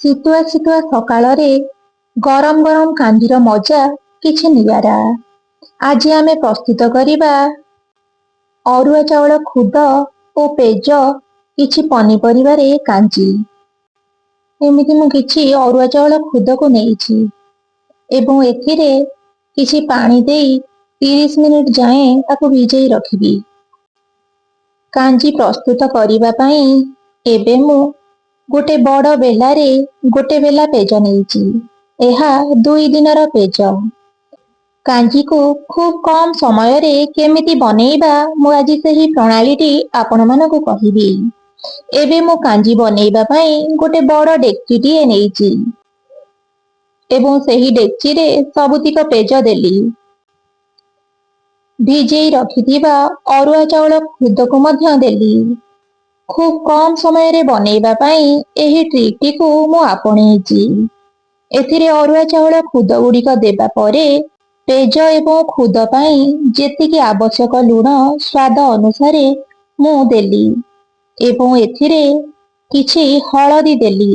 ଶୀତୁଆ ଶୀତୁଆ ସକାଳରେ ଗରମ ଗରମ କାଞ୍ଜିର ମଜା କିଛି ନିଆରା। ଆଜି ଆମେ ପ୍ରସ୍ତୁତ କରିବା ଅରୁଆ ଚାଉଳ ଖୁଦ ଓ ପେଜ କିଛି ପନିପରିବାରେ କାଞ୍ଜି। ଏମିତି ମୁଁ କିଛି ଅରୁଆ ଚାଉଳ ଖୁଦକୁ ନେଇଛି ଏବଂ ଏଥିରେ କିଛି ପାଣି ଦେଇ 30 ମିନିଟ ଯାଏଁ ତାକୁ ଭିଜେଇ ରଖିବି। କାଞ୍ଜି ପ୍ରସ୍ତୁତ କରିବା ପାଇଁ ଏବେ ମୁଁ ଗୋଟେ ବଡ଼ ବେଲାରେ ଗୋଟେ ବେଲା ପେଜ ନେଇଛି। ଏହା 2 ଦିନର ପେଜ। କାଞ୍ଜିକୁ ଖୁବ୍ କମ ସମୟରେ କେମିତି ବନେଇବା, ମୁଁ ଆଜି ସେହି ପ୍ରଣାଳୀଟି ଆପଣମାନଙ୍କୁ କହିବି। ଏବେ ମୁଁ କାଞ୍ଜି ବନେଇବା ପାଇଁ ଗୋଟେ ବଡ଼ ଡେକ୍ଚିଟିଏ ନେଇଛି ଏବଂ ସେହି ଡେକ୍ଚିରେ ସବୁତିକ ପେଜ ଦେଲି। ଭିଜେଇ ରଖିଥିବା ଅରୁଆ ଚାଉଳ ଖୁଦକୁ ମଧ୍ୟ ଦେଲି। ଖୁବ୍ କମ ସମୟରେ ବନେଇବା ପାଇଁ ଏହି ଟ୍ରିକଟିକୁ ମୁଁ ଆପଣେଇଛି। ଏଥିରେ ଅରୁଆ ଚାଉଳ ଖୁଦ ଗୁଡ଼ିକ ଦେବା ପରେ ପେଜ ଏବଂ ଖୁଦ ପାଇଁ ଯେତିକି ଆବଶ୍ୟକ ଲୁଣ ସ୍ୱାଦ ଅନୁସାରେ ମୁଁ ଦେଲି ଏବଂ ଏଥିରେ କିଛି ହଳଦୀ ଦେଲି।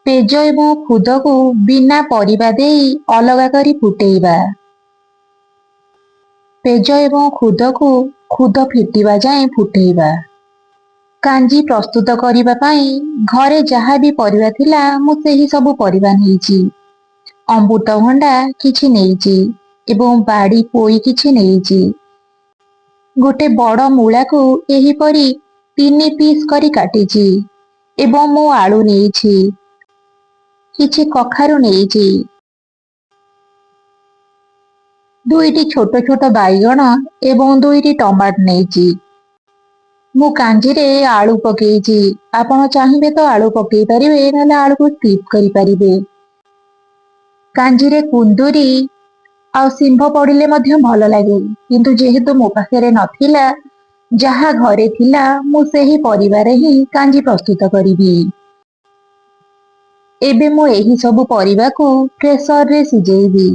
ପେଜ ଏବଂ ଖୁଦକୁ ବିନା ପରିବା ଦେଇ ଅଲଗା କରି ଫୁଟେଇବା। ପେଜ ଏବଂ ଖୁଦକୁ ଖୁଦ ଫିଟିବା ଯାଏଁ ଫୁଟେଇବା। କାଞ୍ଜି ପ୍ରସ୍ତୁତ କରିବା ପାଇଁ ଘରେ ଯାହା ବି ପରିବା ଥିଲା, ମୁଁ ସେହି ସବୁ ପରିବା ନେଇଛି। ଅମୃତଭଣ୍ଡା କିଛି ନେଇଛି ଏବଂ ବାଡ଼ି ପୋଇ କିଛି ନେଇଛି। ଗୋଟେ ବଡ଼ ମୂଳାକୁ ଏହିପରି 3 ପିସ୍ କରି କାଟିଛି ଏବଂ ମୁଁ ଆଳୁ ନେଇଛି, କିଛି କଖାରୁ ନେଇଛି, ଦୁଇଟି ଛୋଟ ଛୋଟ ବାଇଗଣ ଏବଂ ଦୁଇଟି ଟମାଟୋ ନେଇଛି। ମୁଁ କାଞ୍ଜିରେ ଆଳୁ ପକେଇଛି। ଆପଣ ଚାହିଁବେ ତ ଆଳୁ ପକେଇ ପାରିବେ, ନହେଲେ ଆଳୁକୁ ସ୍କିପ୍ କରିପାରିବେ। କାଞ୍ଜିରେ କୁନ୍ଦୁରି ଆଉ ଶିମ୍ବ ପଡ଼ିଲେ ମଧ୍ୟ ଭଲ ଲାଗେ, କିନ୍ତୁ ଯେହେତୁ ମୋ ପାଖରେ ନଥିଲା, ଯାହା ଘରେ ଥିଲା ମୁଁ ସେହି ପରିବାରେ ହିଁ କାଞ୍ଜି ପ୍ରସ୍ତୁତ କରିବି। ଏବେ ମୁଁ ଏହି ସବୁ ପରିବାକୁ ପ୍ରେସରରେ ସିଝେଇବି,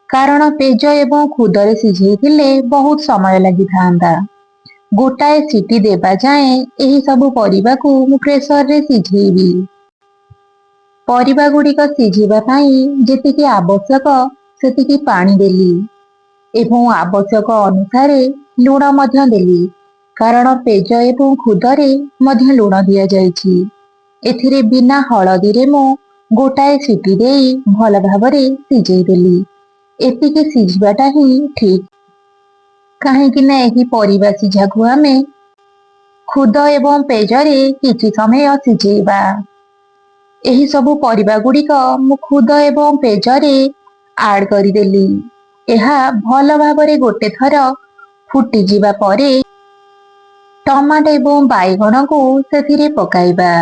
କାରଣ ପେଜ ଏବଂ ଖୁଦରେ ସିଝେଇଥିଲେ ବହୁତ ସମୟ ଲାଗିଥାନ୍ତା। ଗୋଟାଏ ସିଟି ଦେବା ଯାଏଁ ଏହି ସବୁ ପରିବାକୁ ମୁଁ ପ୍ରେସରରେ ସିଝେଇବି। ପରିବା ଗୁଡ଼ିକ ସିଝିବା ପାଇଁ ଯେତିକି ଆବଶ୍ୟକ ସେତିକି ପାଣି ଦେଲି ଏବଂ ଆବଶ୍ୟକ ଅନୁସାରେ ଲୁଣ ମଧ୍ୟ ଦେଲି, କାରଣ ପେଜ ଏବଂ ଖୁଦରେ ମଧ୍ୟ ଲୁଣ ଦିଆଯାଇଛି। ଏଥିରେ ବିନା ହଳଦୀରେ ମୁଁ ଗୋଟାଏ ସିଟି ଦେଇ ଭଲ ଭାବରେ ସିଝେଇ ଦେଲି। ଏତିକି ସିଝିବାଟା ହିଁ ଠିକ୍, କାହିଁକି ନା ଏହି ପରିବା ସିଝାକୁ ଆମେ ଖୁଦ ଏବଂ ପେଜରେ କିଛି ସମୟ ସିଝେଇବା। ଏହି ସବୁ ପରିବା ଗୁଡ଼ିକ ମୁଁ ଖୁଦ ଏବଂ ପେଜରେ ଆଡ୍ କରିଦେଲି। ଏହା ଭଲ ଭାବରେ ଗୋଟେ ଥର ଫୁଟିଯିବା ପରେ ଟମାଟୋ ଏବଂ ବାଇଗଣକୁ ସେଥିରେ ପକାଇବା।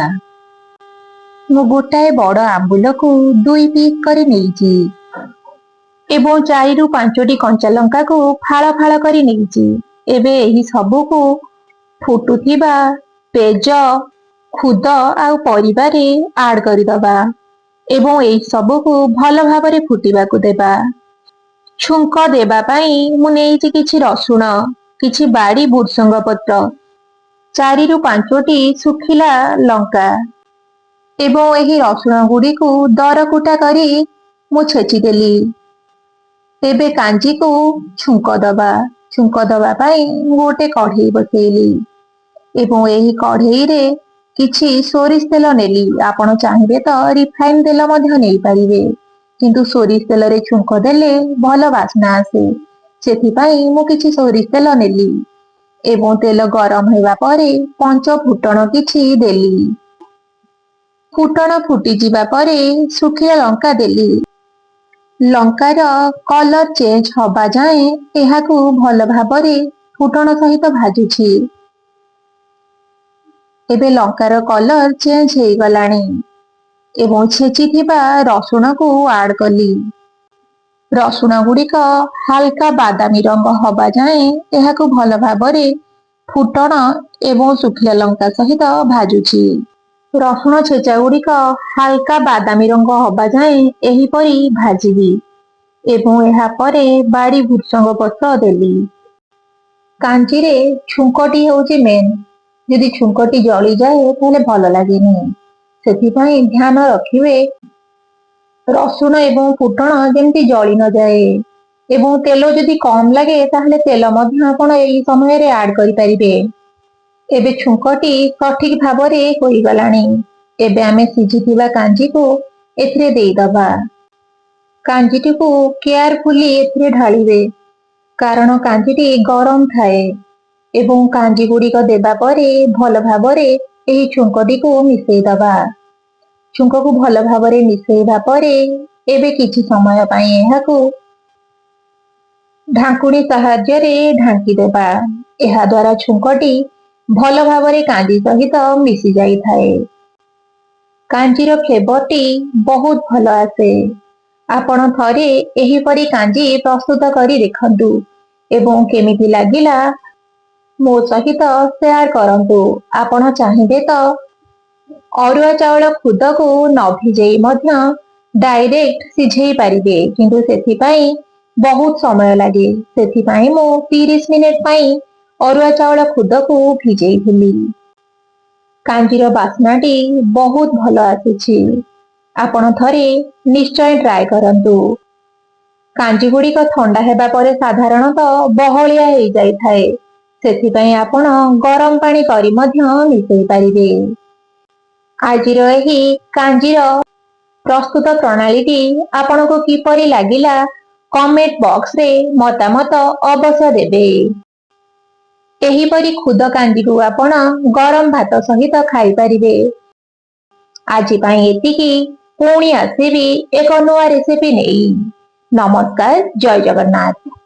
ମୁଁ ଗୋଟାଏ ବଡ଼ ଆମ୍ବୁଲକୁ 2 ପିସ୍ କରି ନେଇଛି ଏବଂ 4ରୁ 5ଟି କଞ୍ଚା ଲଙ୍କାକୁ ଫାଳ ଫାଳ କରି ନେଇଛି। ଏବେ ଏହି ସବୁକୁ ଫୁଟୁଥିବା ପେଜ, ଖୁଦ ଆଉ ପରିବାରେ ଆଡ୍ କରିଦବା ଏବଂ ଏହି ସବୁକୁ ଭଲ ଭାବରେ ଫୁଟିବାକୁ ଦେବା। ଛୁଙ୍କ ଦେବା ପାଇଁ ମୁଁ ନେଇଛି କିଛି ରସୁଣ, କିଛି ବାଡ଼ି ଭୃସଙ୍ଗ ପତ୍ର, 4ରୁ 5ଟି ଶୁଖିଲା ଲଙ୍କା ଏବଂ ଏହି ରସୁଣ ଗୁଡ଼ିକୁ ଦରକୁଟା କରି ମୁଁ ଛେଚିଦେଲି। ଏବେ କାଞ୍ଜିକୁ ଛୁଙ୍କ ଦବା। ଛୁଙ୍କ ଦବା ପାଇଁ ମୁଁ ଗୋଟେ କଢେଇ ବସେଇଲି ଏବଂ ଏହି କଢେଇରେ କିଛି ସୋରିଷ ତେଲ ନେଲି। ଆପଣ ଚାହିଁବେ ତ ରିଫାଇନ ତେଲ ମଧ୍ୟ ନେଇପାରିବେ, କିନ୍ତୁ ସୋରିଷ ତେଲରେ ଛୁଙ୍କ ଦେଲେ ଭଲ ବାସ୍ନା ଆସେ। ସେଥିପାଇଁ ମୁଁ କିଛି ସୋରିଷ ତେଲ ନେଲି ଏବଂ ତେଲ ଗରମ ହେବା ପରେ ପଞ୍ଚ ଫୁଟଣ କିଛି ଦେଲି। ଫୁଟଣ ଫୁଟିଯିବା ପରେ ଶୁଖିଲା ଲଙ୍କା ଦେଲି। ଲଙ୍କାର କଲର ଚେଞ୍ଜ ହବା ଯାଏଁ ଏହାକୁ ଭଲ ଭାବରେ ଫୁଟଣ ସହିତ ଭାଜୁଛି। ଏବେ ଲଙ୍କାର କଲର ଚେଞ୍ଜ ହେଇଗଲାଣି ଏବଂ ଛେଚିଥିବା ରସୁଣକୁ ଆଡ୍ କଲି। ରସୁଣ ଗୁଡ଼ିକ ହାଲକା ବାଦାମୀ ରଙ୍ଗ ହବା ଯାଏଁ ଏହାକୁ ଭଲ ଭାବରେ ଫୁଟଣ ଏବଂ ଶୁଖିଲା ଲଙ୍କା ସହିତ ଭାଜୁଛି। ରସୁଣ ଛେଚା ଗୁଡ଼ିକ ହାଲକା ବାଦାମୀ ରଙ୍ଗ ହବା ଯାଏଁ ଏହିପରି ଭାଜିବି ଏବଂ ଏହା ପରେ ବାଡ଼ି ଭୃସଙ୍ଗ ପତ୍ର ଦେଲି। କାଞ୍ଜିରେ ଛୁଙ୍କଟି ହେଉଛି ମେନ୍। ଯଦି ଛୁଙ୍କଟି ଜଳିଯାଏ, ତାହେଲେ ଭଲ ଲାଗେନି। ସେଥିପାଇଁ ଧ୍ୟାନ ରଖିବେ, ରସୁଣ ଏବଂ ଫୁଟଣ ଯେମିତି ଜଳି ନଯାଏ। ଏବଂ ତେଲ ଯଦି କମ ଲାଗେ, ତାହେଲେ ତେଲ ମଧ୍ୟ ଆପଣ ଏହି ସମୟରେ ଆଡ୍ କରିପାରିବେ। ଏବେ ଛୁଙ୍କଟି ସଠିକ ଭାବରେ ହୋଇଗଲାଣି। ଏବେ ଆମେ ସିଝିଥିବା କାଞ୍ଜିକୁ ଏଥିରେ ଦେଇଦବା। କାଞ୍ଜିଟିକୁ କେୟାରଫୁଲି ଏଥିରେ ଢାଳିବେ, କାରଣ କାଞ୍ଜିଟି ଗରମ ଥାଏ। ଏବଂ କାଞ୍ଜି ଗୁଡ଼ିକ ଦେବା ପରେ ଭଲ ଭାବରେ ଏହି ଛୁଙ୍କଟିକୁ ମିଶେଇ ଦବା। ଛୁଙ୍କକୁ ଭଲ ଭାବରେ ମିଶେଇବା ପରେ ଏବେ କିଛି ସମୟ ପାଇଁ ଏହାକୁ ଢାଙ୍କୁଣୀ ସାହାଯ୍ୟରେ ଢାଙ୍କି ଦେବା। ଏହା ଦ୍ୱାରା ଛୁଙ୍କଟି ଭଲ ଭାବରେ କାଞ୍ଜି ସହିତ ମିଶି ଯାଇଥାଏ। କାଞ୍ଜିର ଫ୍ଲେଭରଟି ବହୁତ ଭଲ ଆସେ। ଆପଣ ଥରେ ଏହିପରି କାଞ୍ଜି ପ୍ରସ୍ତୁତ କରି ଦେଖନ୍ତୁ ଏବଂ କେମିତି ଲାଗିଲା ମୋ ସହିତ ସେୟାର କରନ୍ତୁ। ଆପଣ ଚାହିଁବେ ତ ଅରୁଆ ଚାଉଳ ଖୁଦକୁ ନ ଭିଜେଇ ମଧ୍ୟ ଡାଇରେକ୍ଟ ସିଝେଇ ପାରିବେ, କିନ୍ତୁ ସେଥିପାଇଁ ବହୁତ ସମୟ ଲାଗେ। ସେଥିପାଇଁ ମୁଁ 30 ମିନିଟ ପାଇଁ ଅରୁଆ ଚାଉଳ ଖୁଦକୁ ଭିଜେଇଥିଲି। କାଞ୍ଜିର ବାସ୍ନାଟି ବହୁତ ଭଲ ଆସୁଛି। ଆପଣ ଥରେ ନିଶ୍ଚୟ ଟ୍ରାଏ କରନ୍ତୁ। କାଞ୍ଜି ଗୁଡ଼ିକ ଥଣ୍ଡା ହେବା ପରେ ସାଧାରଣତଃ ବହଳିଆ ହେଇଯାଇଥାଏ। ସେଥିପାଇଁ ଆପଣ ଗରମ ପାଣି କରି ମଧ୍ୟ ମିଶେଇ ପାରିବେ। ଆଜିର ଏହି କାଞ୍ଜିର ପ୍ରସ୍ତୁତ ପ୍ରଣାଳୀଟି ଆପଣଙ୍କୁ କିପରି ଲାଗିଲା, କମେଣ୍ଟ ବକ୍ସରେ ମତାମତ ଅବଶ୍ୟ ଦେବେ। ଏହିପରି ଖୁଦ କାଞ୍ଜିକୁ ଆପଣ ଗରମ ଭାତ ସହିତ ଖାଇପାରିବେ। ଆଜି ପାଇଁ ଏତିକି। ପୁଣି ଆସିବି ଏକ ନୂଆ ରେସିପି ନେଇ। ନମସ୍କାର, ଜୟ ଜଗନ୍ନାଥ।